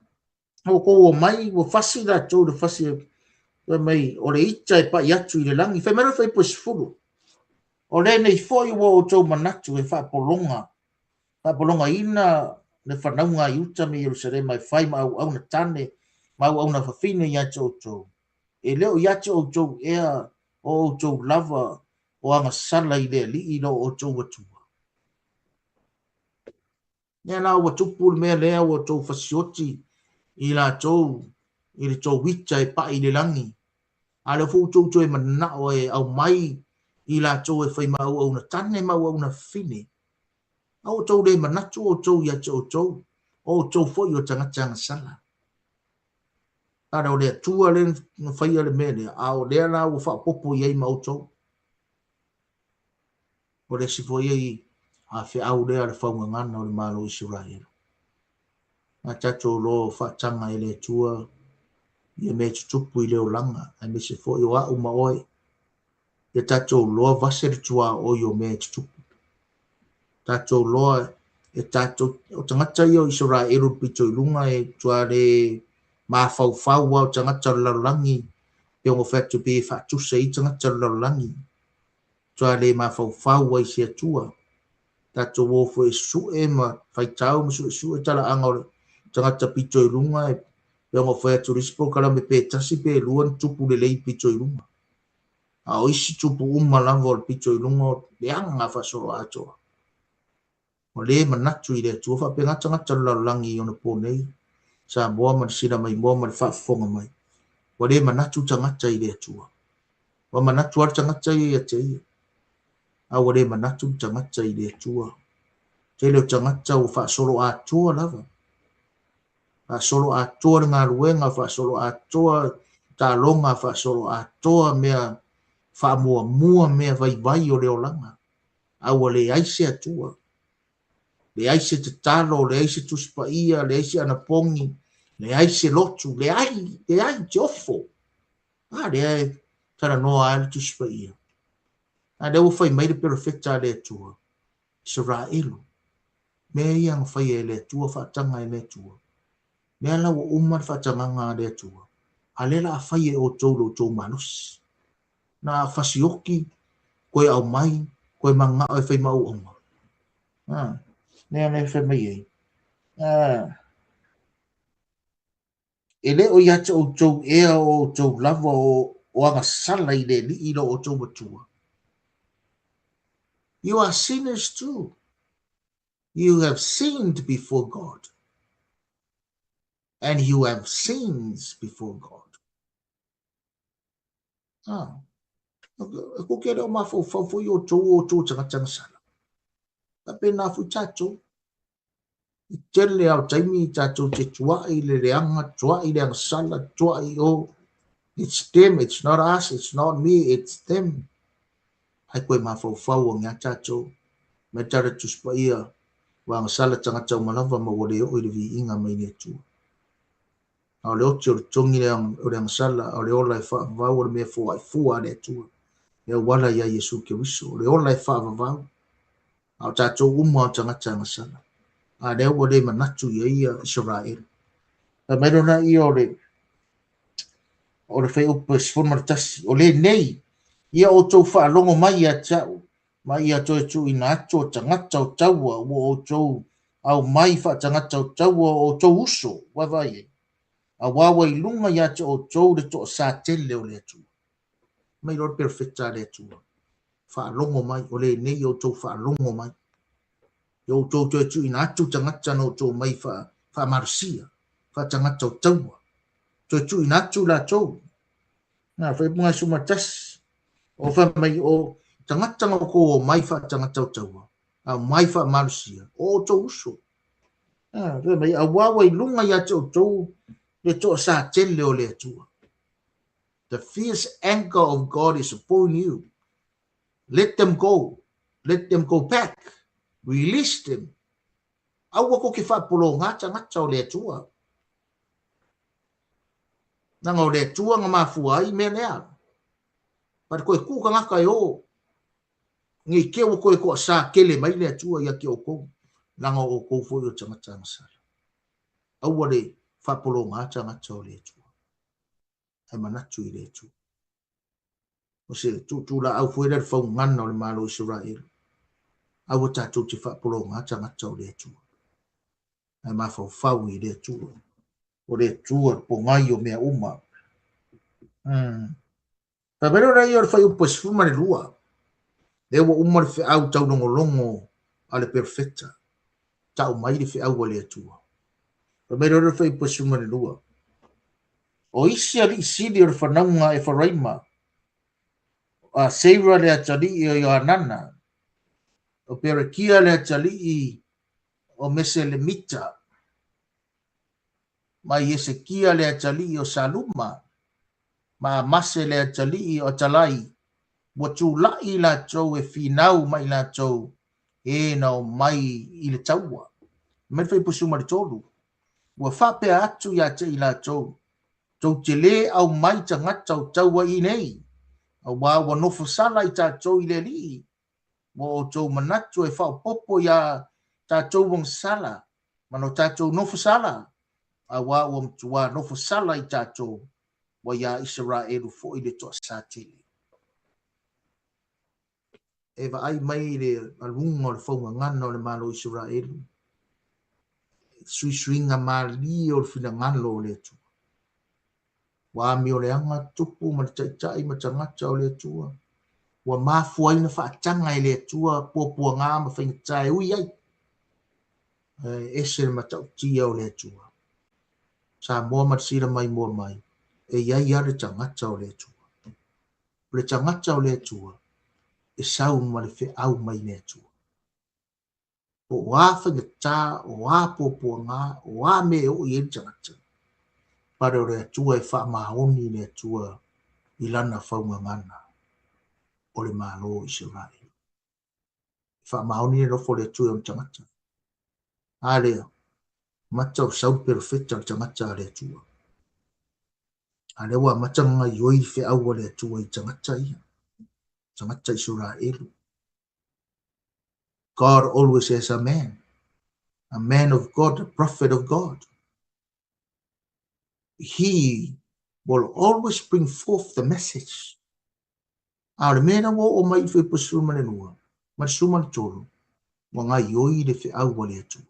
ua kou omai, ua fasi latou le fasi, fai mai, o le ita e pai atu i le lagi. Fai mai le fuaiupu e 10. O lenei foi ua outou manatu e faapologa, faapologaina le fanauga a Iuta me Ierusalema e fai ma auauna tane ma auauna fafine ia te outou. E le o ia te outou ea o outou lava o agasala i le Alii lo outou Atua. Lea la ua tupu le mea lea ua outou fasioti i latou i le tou ita e pai i le lagi, a o lea foi ua outou toe mananao e aumai i latou e fai ma auauna tane ma auauna fafine. A ua outou le manatu outou ia te outou, o outou foi o tagata agasala. Ana o le Atua lea na faia le mea lea, a o lea la ua faaopoopo i ai ma outou. O le isi foi ai a feau lea a le faugagana o le Malo o Isaraelu. A tatou loa faataga e le Atua ia mea e tutupu i le olaga, aemaise foi o au ma oe, ia tatou loa vase le tuaoi o mea e tutupu. Tatou loa e tatou, o tagata ia o Isaraelu le pito i luga e matua le mafaufau lava o tagata o le lalolagi, pei ona ou fai atu pei e faatusa i ai tagata o le lalolagi, matua le mafaufau lava i se Atua. Tatou o foi e sue ma faitau ma suesue talaaga o le tagata pito i luga, e pei ona ou fai atu i le isi polokalame pe tasi pe lua ni tupu lelei pito i luga. A o isi tupu uma lava o le pito i luga o leaga faasoloatoa. Ua le manatu i le Atua faapena tagata o le lalolagi i ona po nei, Samoa ma le silamaimoa ma le faafofoga mai. Ua le manatu tagata i le Atua. Ua manatu lava le tagata ia ia te ia. A ua le manatu le tagata i le Atua. Tele o tagata ua faasoloatoa lava. Faasoloatoa le galuega, faasoloatoa taaloga, faasoloatoa mea faamuamua mea vaivai o le olaga. A ua leai se Atua, leai se tatalo, leai se Tusi Paia, leai se anapogi, leai se lotu, leai, leai, te ofo. A lea e talanoa ai le Tusi Paia. A lea ua fai mai le perofeta a le Atua, Isaraelu, mea ia na faia e le Atua, faataga e le Atua. Lea la ua uma le faatagaga a le Atua, a lea la a fai e outou lo outou malosi. Na fasioki, koe aumai, koe mananao e fai ma auauna. Ah, lea lea fai mai ai. Ah, e le o ia te outou ea o outou lava o agasala i le Alii lo outou Matua. You are sinners too. You have sinned before God. And you have sins before God. Ah. E ko ke reo mafaufau foi outou o outou tagata agasala. Faapena foi tatou. I tele lava o taimi tatou te tuai le leaga, tuai le agasala, tuai o it's them, it's not us, it's not me, it's them. Ai koe mafaufau ane a tatou. Mai tala Tusi Paia, ua agasala tagata uma lava ma ua le oo i le viiga mai le Atua. A o le oti o le togi o le agasala, a o le ola e faavavau o le mea foai fua a le Atua, e auala ia Iesu Keriso, o le ola e faavavau. A o tatou uma o tagata agasala. A lea ua le manatu i ai ia Isaraelu. Fai mai lona ia o le o le fuaiupu e 11, o lenei, ia outou faalogo mai ia te au, ma ia toe tuuina atu o tagata o taua ua outou aumai faatagata o taua o outou uso, vaavaai ai, auā ua i luga ia te outou le toasā tele o le Atua. Mai loa le perofeta a le Atua, faalogo mai, o lenei ia outou faalogo mai. Ia outou toe tuuina atu tagata na outou mai faamalosia, faatagata o taua. Toe tuuina atu latou. Na, fuaiupu 11. O fai mai o tagata na outou omai faatagata o taua, aumai faamalosia, o outou uso. Ah, fai mai, auā ua i luga ia te outou le toasā tele o le Atua. The fierce anger of God is upon you. Let them go. Let them go back. Release them. Aua ko ke faapologā tagata o le Atua. Nanga o le Atua nga mafua ai mea lea. But koe ku tagata e o. Nei te ua koe toasā tele mai le Atua ia te outou. Nanga o outou foi o tagata agasala. Aua le faapologā tagata o le Atua. Ae manatu i le Atua. O se tuutuulaau foi lea le faugana o le Malo o Isaraelu. Aua tatou te faapologā tagata o le Atua. Ae mafaufau i le Atua. O le Atua le pogai o mea uma. Fai mai lona ia o le fuaiupu e 12. Lea ua uma le feau taulogologo a le perofeta. Tau mai le feau a le Atua. Fai mai lona le fuaiupu e 12. O isi alii sili o le fanauga a Efaraima, o Seira le atalii o Ioanana, o Perekia le atalii o Meselemita, ma Iesekia le atalii o Saluma, ma Amase le atalii o Atalai, ua tulai latou e finau ma i latou e na omai i le taua. Mai le Fuaiupu 13, ua faapea atu ia te i latou, tou te lē aumai tagata o taua i inei, auā ua nofo sala i tatou i le Alii, ua outou manatu e faaopoopo iā tatou agasala ma no tatou nofo sala, auā ua matuā nofo sala i tatou, ua iā Isaraelu foi le toasā tele. E vaai mai le aluga o le faugagana o le Malo o Isaraelu, suisuiga malie o le finagalo o le Atua. Ua amioleaga tupu ma le taitai ma tagata o le Atua. Ua mafua ai ona faataga e le Atua puapuaga ma faigata e ui ai. E ese le matautia o le Atua. Samoa ma le sila maimoa mai, e i ai lava le tagata o le Atua. O le tagata o le Atua, e sau ma le feau mai le Atua. Po o a faigata, o a puapuaga, o a mea e oo i ai le tagata, pale o le Atua e faamaoni le Atua i lana faugagana o le Malo o Isaraelu. E faamaoni le nofo o le Atua i ona tagata. A lea, mata o sau le perofeta o le tagata a le Atua. A lea ua amata ona gaioi le feau a le Atua i tagata ia, tagata Isaraelu. God always has a man, a man of God, a prophet of God. He will always bring forth the message. A o le mea lea ua oo mai i le Fuaiupu 12 ma le 13, ua gaioi le feau a le Atua.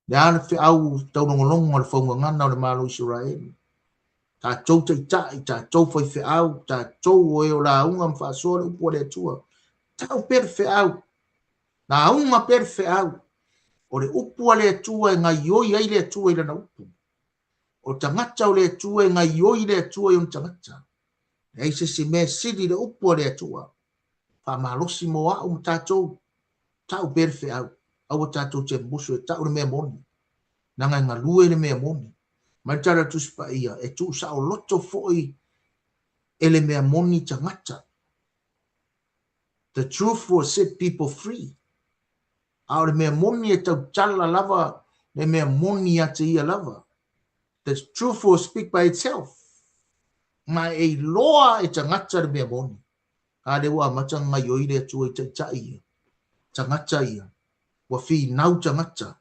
Le a le feau taulogologo a le faugagana o le Malo o Isaraelu. Tatou taitai, tatou faifeau, tatou o e o lauga ma faasoa le upu a le Atua. Tau pea le feau, lauga pea le feau. O le upu a le Atua e gaioi ai le Atua i lana upu. O tagata o le Atua e gaioi le Atua i ona tagata. Leai se isi mea e sili le upu a le Atua. Faamalosi mo au ma tatou, tau pea le feau. Aua tatou te musu e tau le mea moni. Leaga e galue le mea moni. Mai le Tala o le Tusi Paia, e tuusaoloto foi e le mea moni tagata. The truth will set people free. A o le mea moni e tautala lava le mea moni ia te ia lava. The truth will speak by itself. Ma e iloa e tagata le mea moni. A lea ua amata ona gaioi le Atua i taitai ia, tagata ia, ua finau tagata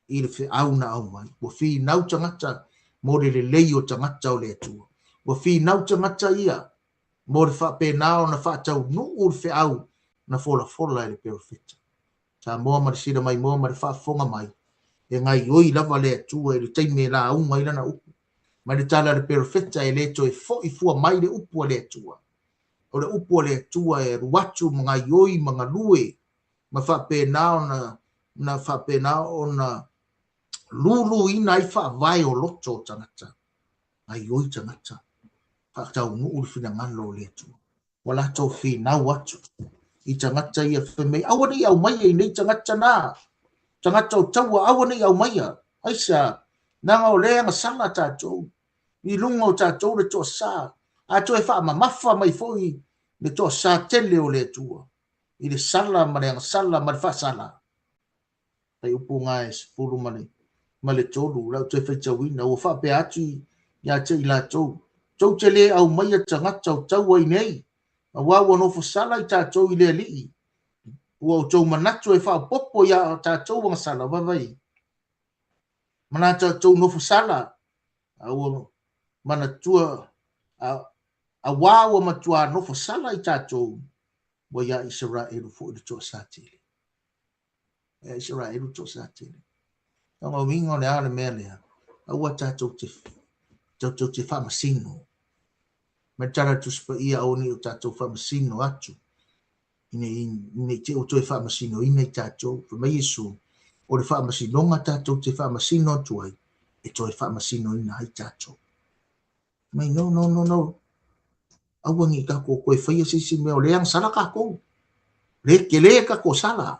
i le feau na aumai. Ua finau tagata mo le lelei o tagata o le Atua. Ua finau tagata ia mo le faapena ona faataunuu le feau na folafola e le perofeta. Samoa ma le sila maimoa ma le faafofoga mai, e gaioi lava le Atua i le taimi e lauga ai lana upu. Mai le tala a le perofeta e le toe foi fua mai le upu a le Atua. O le upu a le Atua e alu atu ma gaioi ma galue ma faapena ona na faapena ona luluina ai faavae o loto o tagata. Gaioi tagata, faataunuu le finagalo o le Atua. Ua latou finau atu i tagata ia fai mai, aua ne i aumaia i nei tagata na, tagata o taua, aua ne i aumaia. Aisea, leaga o lea e agasala tatou, i luga o tatou le toasa, a toe faamamafa mai foi le toasa tele o le Atua, i le sala ma le agasala ma le faasala. Fuaiupu ga e 13, o le a ou toe faitauina, ua faapea atu ia te i latou, tou te lē aumaia tagata o taua i nei, auā ua nofo sala i tatou i le Alii, ua outou manatu e faaopoopo iā tatou agasala, vaivai, ma la tatou nofo sala, a ua manatua, auā ua matuā nofo sala i tatou, ua iā Isaraelu foi le toasā tele. Ia Isaraelu le toasā tele. O ngā uiga o le a le mea lea, aua tatou te, tatou te faamasino. Mai le Tala a le Tusi Paia, aua ne i o tatou faamasino atu, ina i te i ua toe faamasinoina i tatou. Fai mai Iesu, o le faamasinoga tatou te faamasino atu ai, e toe faamasinoina ai tatou. Mai no, no, no, no. Aua ne i tatou toe faia se isi mea o lea na sala tatou. Le tele tatou sala.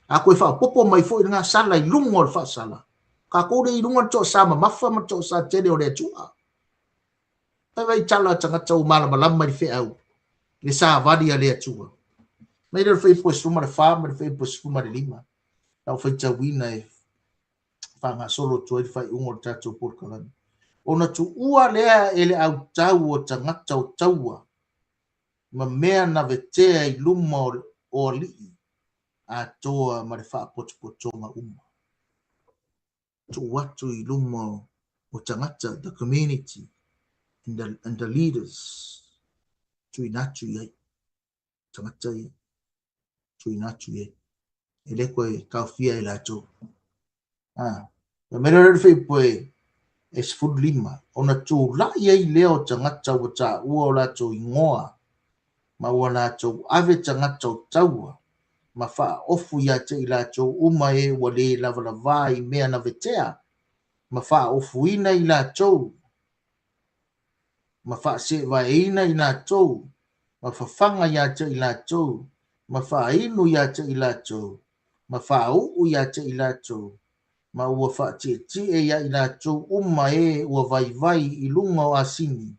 A toe faaopoopo mai foi lena sala i luga o le faasala, tatou le i luga o le toasa mamafa ma le toasa tele o le Atua. Fai mai tala a tagata ua malamalama i le feau, le savali a le Atua. Mai lea o le fuaiupu e 14 ma le fuaiupu e 15, lau faitauina e faagasolo atu ai le faaiuga o le tatou polokalame. Ona tuua lea e le autau o tagata o taua ma mea na vetea i luma o alii atoa ma le faapotopotoga uma. Tuu atu i luma o tagata, the community and the leaders, tuuina atu i ai tagata ia, tuuina atu i ai. E le toe taofia e latou. Ah, mai lea le fuaiupu e 15, ona tulai ai lea o tagata ua taua o latou igoa, ma ua latou ave tagata o taua, ma faaofu ia te i latou uma e ua le lavalavā i mea na vetea, ma faaofuina i latou, ma faaseevaeina i latou, ma fafaga ia te i latou, ma faainu ia te i latou, ma faauu ia te i latou, ma ua faatietie ia i latou uma e ua vaivai i luga o asini,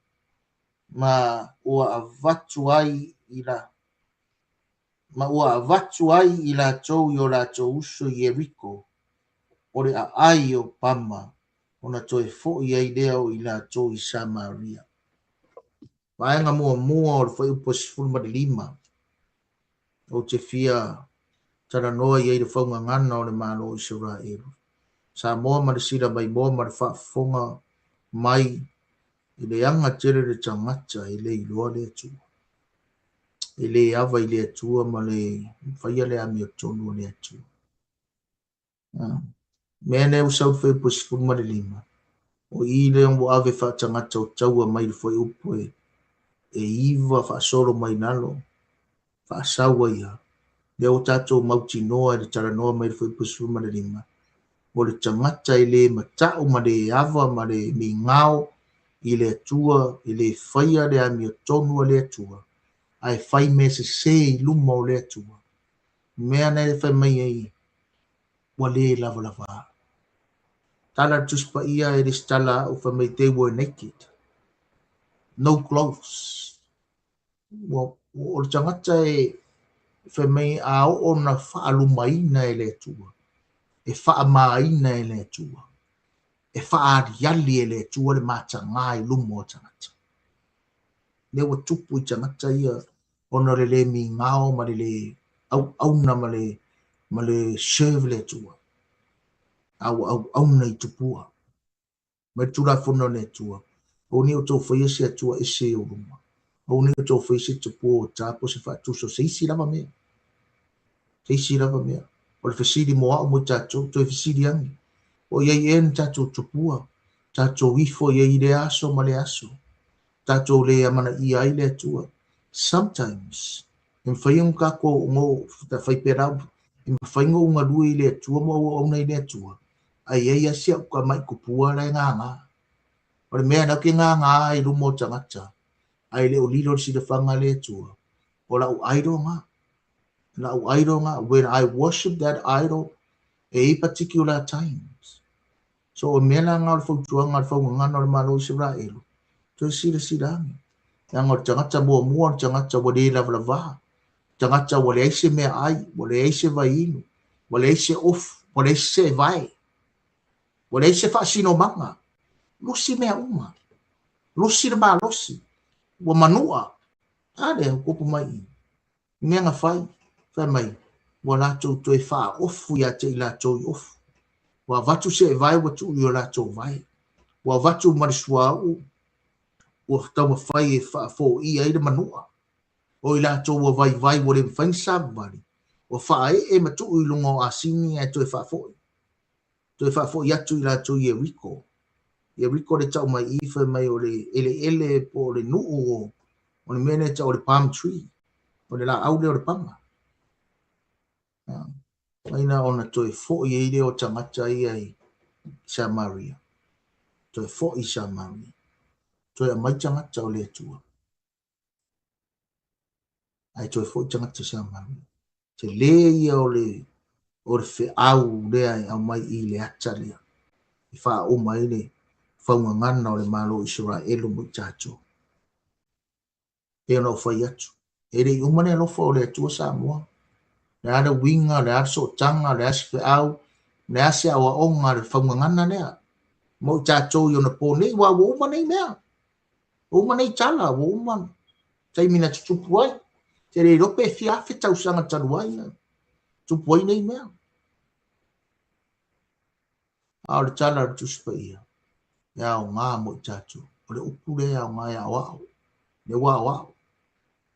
ma ua avatu ai i la ma ua avatu ai i latou i o latou uso i Ieriko, o le aai o Pama, ona toe foi ai lea o i latou i Samaria. Vaega muamua o le fuaiupu e 15, ou te fia talanoa i ai le faugagana o le Malo o Isaraelu. Samoa ma le sila maimoa ma le faafofoga mai i le aga tele le tagata e le iloa le Atua. E le ava i le Atua ma le faia le amiotonu o le Atua. Mea nei ua sau le fuaiupu e 15, o i lea ua ave faatagata o taua mai le fuaiupu e 9 faasolo mai lalo, faasau ai lava. Lea ua tatou mautinoa i le talanoa mai le fuaiupu e 15, o le tagata e le matau ma le ava ma le migao i le Atua, e le faia le amiotonu a le Atua, ae fai mea sese i luma o le Atua. Mea nei e fai mai ai, ua le lavalava. Tala le Tusi Paia e le isi tala au, fai mai they were naked, no clothes. Ua, o le tagata e fai mai a oo na faalumaina e le Atua, e faamaina e le Atua, e faaaliali e le Atua le matagā i luma o tagata. Lea ua tupu i tagata ia ona o le le migao ma le le auauna ma le serve le Atua. A ua auauna i tupua. Mai le Tulafono a le Atua, aua ne i outou faia se Atua ese i ou luma. Aua ne i outou faia se tupua ua ta po o se faatusa o se isi lava mea. Se isi lava mea. O le fesili mo au mo i tatou, toe fesili ane. O i ai ea ni tatou tupua, tatou ifo i ai i lea aso ma lea aso. Tatou le amanaia ai le Atua. Sometimes, e mafai ona tatou no fai pea e mafai ona ou galue i le Atua ma ou auauna i le Atua, ae i ai lava si au tamai tupua la e gagā. O le mea na ou te gagā ai i luma o tagata, ae le o lilo le silafaga a le Atua, o lau idol na. Lau idol na. When I worship that idol, e i particular times. So o mea la nga o le fautuaga a le faugagana o le Malo o Isaraelu, toe silasila ane. Leaga o le tagata muamua o le tagata ua le lavalavā, tagata ua leai se meaai, ua leai se vaiinu, ua leai se ofu, ua leai se seevae, ua leai se faasinomaga. Losi mea uma. Losi le malosi. Ua manua. A lea, ua tupu mai i. Mea na fai, fai mai, ua latou toe faaofu ia te i latou i ofu. Ua avatu seevae ua tuu i o latou vae. Ua avatu ma le suauu, ua taumafai e faafoia ai le manua. O i latou ua vaivai ua le mafai ona savavali, ua faaee ma tuu i luga o asini ae toe faafoi. Toe faafoi atu i latou i Ieriko. Ieriko le tau mai i, fai mai o le eleele po o le nuu o le mea lea tau o le palm tree, o le laau lea o le paga. Mai na ona toe foi ai lea o tagata ia i Samaria. Toe foi i Samaria. Toe aumai tagata o le Atua. Ae toe foi tagata Samaria. Tele ia o le o le feau lea e aumai i le ata lea e faauma ai le faugagana o le Malo o Isaraelu mo i tatou. Pei ona ou fai atu, e le i uma le alofa o le Atua Samoa. O le a le uiga, o le a le sootaga, o le a se feau, o le a se aoaoga a le faugagana lea mo i tatou i ona po nei, aua ua uma nei mea. Ua uma nei tala, ua uma taimi na tutupu ai. Te le iloa pe fia afe tausaga talu ai na tupu ai nei mea. A o le tala a le Tusi Paia, e aoga mo i tatou. O le upu lea e aoga e aoao. Lea ua aoao.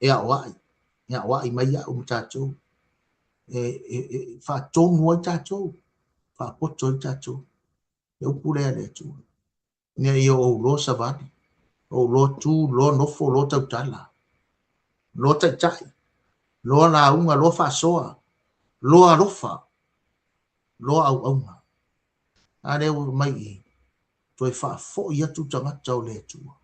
E aoai. E aoai mai au ma tatou. E, e, e faatonu ai tatou. Faapoto ai tatou. Le upu lea a le Atua. Ina ia ou loa savali, ou loa tu, loa nofo, loa tautala, loa taitai, loa lauga, loa faasoa, loa alofa, loa auauna. A lea ua mai i, toe faafoi atu tagata o le Atua.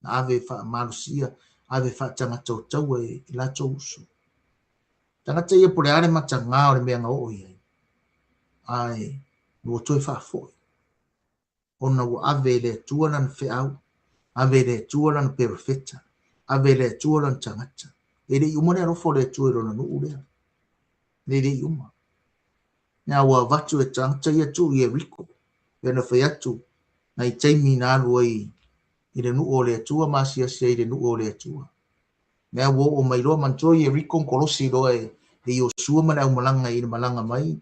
Na ave faamalosia, ave faatagata o taua e latou uso. Tagata ia po o le a le mataga o le mea na oo i ai, ae ua toe faafoi ona ua ave e le Atua lana feau, ave e le Atua lana perofeta, ave e le Atua lana tagata. E le i uma le alofa o le Atua i lona nuu lea. E le i uma. Ina ua avatu e tagata ia tuu i Ieriko, pei ona fai atu, nai taimi na alu ai i le nuu o le Atua ma asiasi ai i le nuu o le Atua. Lea ua oo mai loa, manatua Ieriko na kolosi loa e Iosua ma le aumalaga i le malaga mai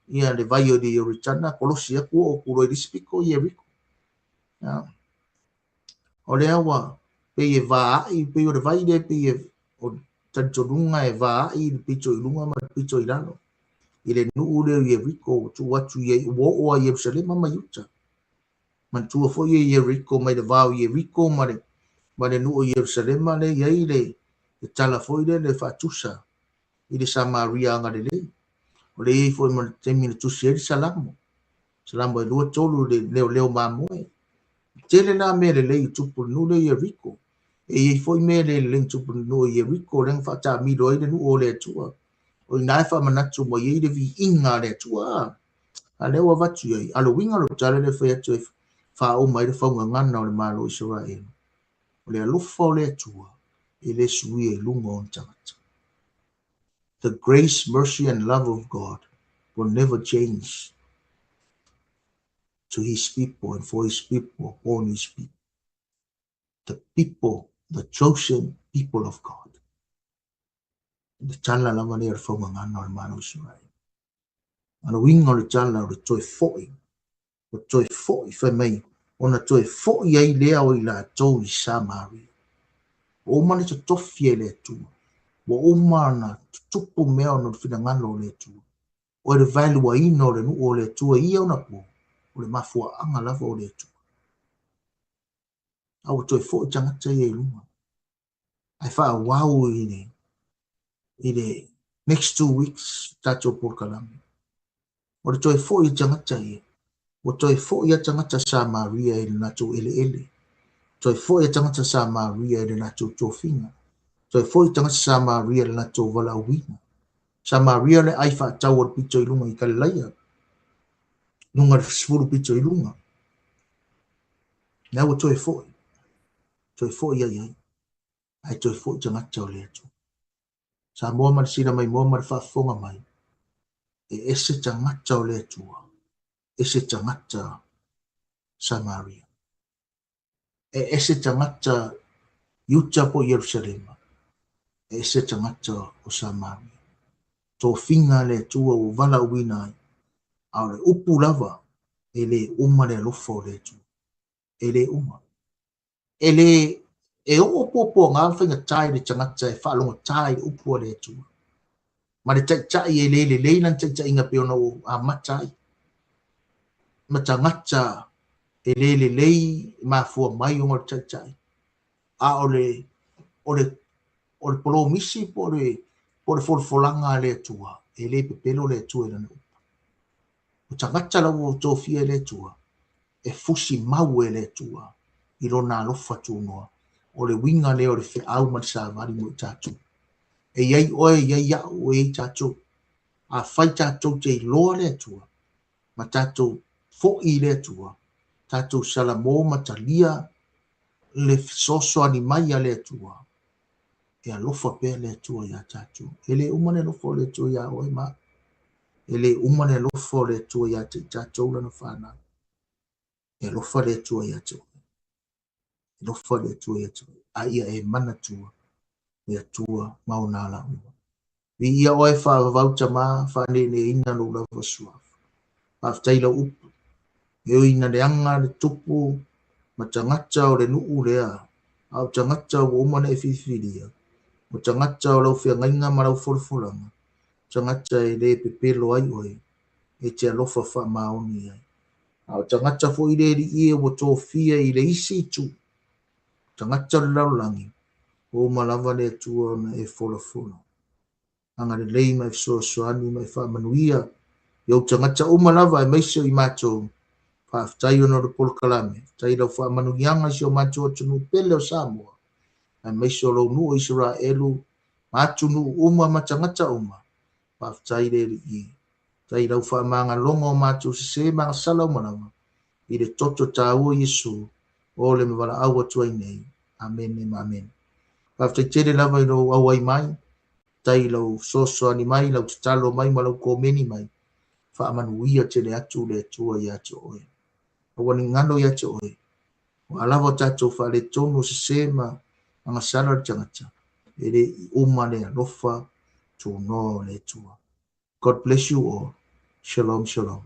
ia le vai o le Ioritana, kolosi atu oo atu loa i le isi pito Ieriko. O lea ua pei e vaai, pei o le vai lea pei e o talitonuga e vaai i le pito i luga ma le pito i lalo i le nuu lea o Ieriko ua tuu atu i ai, ua oo lava i Ierusalema ma Iuta. Manatua foi e Ieriko mai le va o Ieriko ma le ma le nuu o Ierusalema lea e i ai le le tala foi lea le faatusa i le Samaria agalelei. O lea e i ai foi ma le taimi na tusi ai le Salamo, Salamo e 2, 3 i le leoleo mamoe. Tele la mea lelei e tupu i le nuu lea o Ieriko. E i ai foi mea le lelei na tupu i le nuu o Ieriko lea na faataamilo ai le nuu o le Atua. O i ina e faamanatu mai ai le viiga a le Atua. A lea ua avatu i ai. A o le uiga o lau tala lea e fai atu e faauma ai le faugagana o le Malo o Isaraelu, o le alofa o le Atua e le suia i luga o ona tagata. The grace, mercy and love of God will never change to his people and for his people, upon his people. The people, the chosen people of God. Le tala lava lea o le faugagana o le Malo o Isaraelu. A le uiga o le tala o le toe foi, o toe foi fai mai, ona toe foi ai lea o i latou i Samaria. Ua uma ona totofi e le Atua. Ua uma ona tutupu mea ona o le finagalo o le Atua. O le vaeluaina o le nuu o le Atua i ia ona po, o le mafuaaga lava o le Atua. A ua toe foi tagata ia i luga. Ae faaauau i le i le next 2 weeks tatou polokalame. O le toe foi i tagata ia, ua toe foi a tagata Samaria i le latou eleele, toe foi a tagata Samaria i le latou tofiga, toe foi tagata Samaria i le latou valaauina. Samaria le ai faatau o le pito i luga i Kalilaia, luga le 10 pito i luga. Lea ua toe foi, toe foi ai ai, ae toe foi tagata o le Atua. Samoa ma le sila maimoa ma le faafofoga mai, e ese tagata o le Atua, ese tagata Samaria. E ese tagata Iuta po Ierusalema, e ese tagata o Samaria. Tofiga a le Atua ua valaauina ai, a o le upu lava, e le uma le alofa o le Atua. E le uma. E le e oo puapuaga ma faigata i le tagata e faalogotā i le upu a le Atua. Ma le taitai e le lelei lana taitaiga pei ona ou amata ai. Ma tagata e le lelei e mafua mai ona o le taitai. A o le o le o le polomisi po o le po o le folafolaga a le Atua, e le pepelo le Atua i lana upu. O tagata lava ua tofia e le Atua, e fusi mau e le Atua i lona alofa tunoa. O le uiga lea o le feau ma le savali mo i tatou. E i ai oe, e i ai au, e i ai tatou. Afai tatou te iloa le Atua, ma tatou foi i le Atua, tatou salamo ma talia le fesoasoani mai a le Atua, e alofa pea le Atua iā tatou. E le uma le alofa o le Atua iā oe ma au. E le uma le alofa o le Atua ia te i tatou lana fanau. E alofa le Atua ia te oe. E alofa le Atua ia te oe. A ia e manatua le Atua ma ona ala uma. Viia oe faavavau Tama, faaneeneeina lou lava suafa. Faafetai i lau upu. E ui ina leaga le tupu ma tagata o le nuu lea, a o tagata ua uma ona e filifilia, o tagata o lau feagaiga ma lau folafolaga, tagata e le pepelo ai oe, e te alofa faamaoni ai. A o tagata foi le Alii e ua tofia i le isi itu, tagata o le lalolagi, ua uma lava le Atua ona e folafola. Agalelei ma e fesoasoani ma e faamanuia i ou tagata uma lava aemaise o i matou. Faafetai ona o le polokalame, faafetai i lau faamanuiaga i si o matou atunuu pele o Samoa, aemaise o lou nuu o Isaraelu, ma atunuu uma ma tagata uma. Faafetai le Alii, faafetai i lau faamagaloga o matou sese ma agasala uma lava, i le toto taua o Iesu, o le valaau atu ai nei. Amene ma amene. Faafetai tele lava i lou auai mai, faafetai i lou fesoasoani mai, lau tatalo mai ma lau komeni mai. Faamanuia tele atu le Atua ia te oe. Aua ne i galo ia te oe, o a lava o tatou faaletonu o sese ma agasala le tagata, e le i uma le alofa tunoa o le Atua. God bless you all. Shalom, shalom.